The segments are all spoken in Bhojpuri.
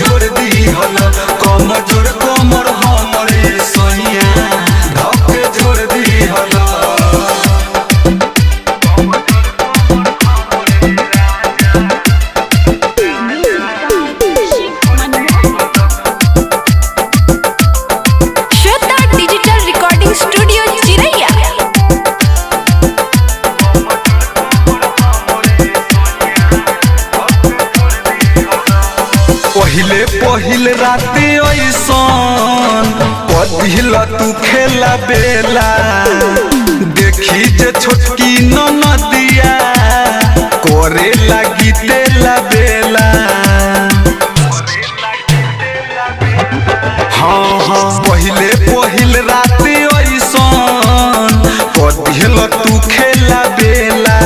जोड़ दिहल। कमजोर कमर हमरे सैया धके जोड़ दिहल। Shraddha digital recording studio Chiraiya. पहिले पहिले राते ऐसन पदिल तू खेला बेला। देखी जे छोटकी ननदिया करे लागी तेला बेला। हाँ हाँ पहिले पहिले राते ऐसन पदिल तू खेला बेला।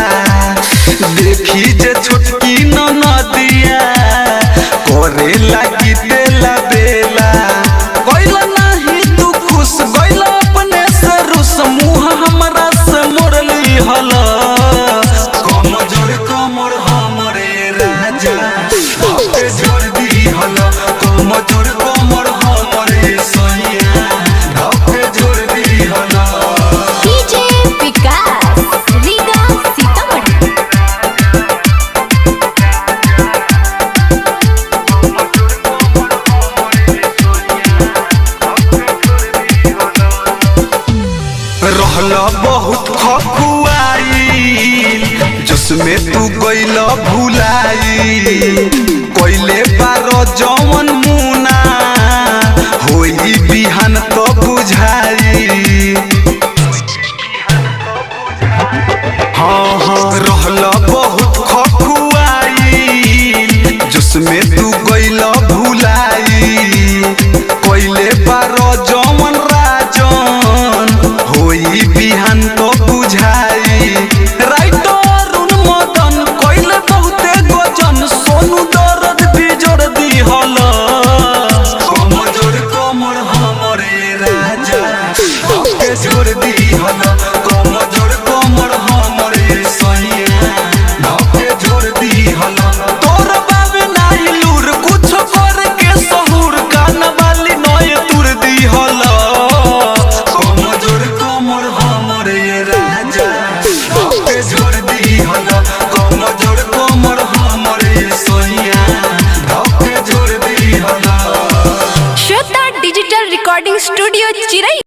देखी जे छोटकी ननदिया करे लागी तेला बेला। गइल नाही तू खुश गइल अपने से रुस मुँह हमरा से मोड़ली हल। कमजोर कमर हमरे राजा धके जोड़ दिहल। कमजोर कमर हमरे सैया धके जोड़ दिहल। डीजे विकास रीगा सीतामढ़ी। रहल बहुत खखुआई जिसमें तू गइल भुलाई। कइले बार जवन मुना होई बिहान तो बुझाई। हाँ हाँ रहल बहुत खखुआई जिसमें तू गइल भुलाई। कइले बार जवन राजन होई बिहान तो बुझाई। राइटर अरुण मदन कइले बहुते गजन सोनू दर्द बिजोड़ दिहल। कमजोर कमर हमरे राजा धके जोड़ दिहल। कमजोर कमर हमरे सैया धके जोड़ दिहल। तोर बाबे नाही लूर कुछ करके सहूर कान वाली नय तुर दिहल। कमजोर कमर हमरे राजा धके जोड़ दिहल। कमजोर कमर हमरे सैया धके जोड़ दिहल। Shraddha digital recording studio Chiraiya.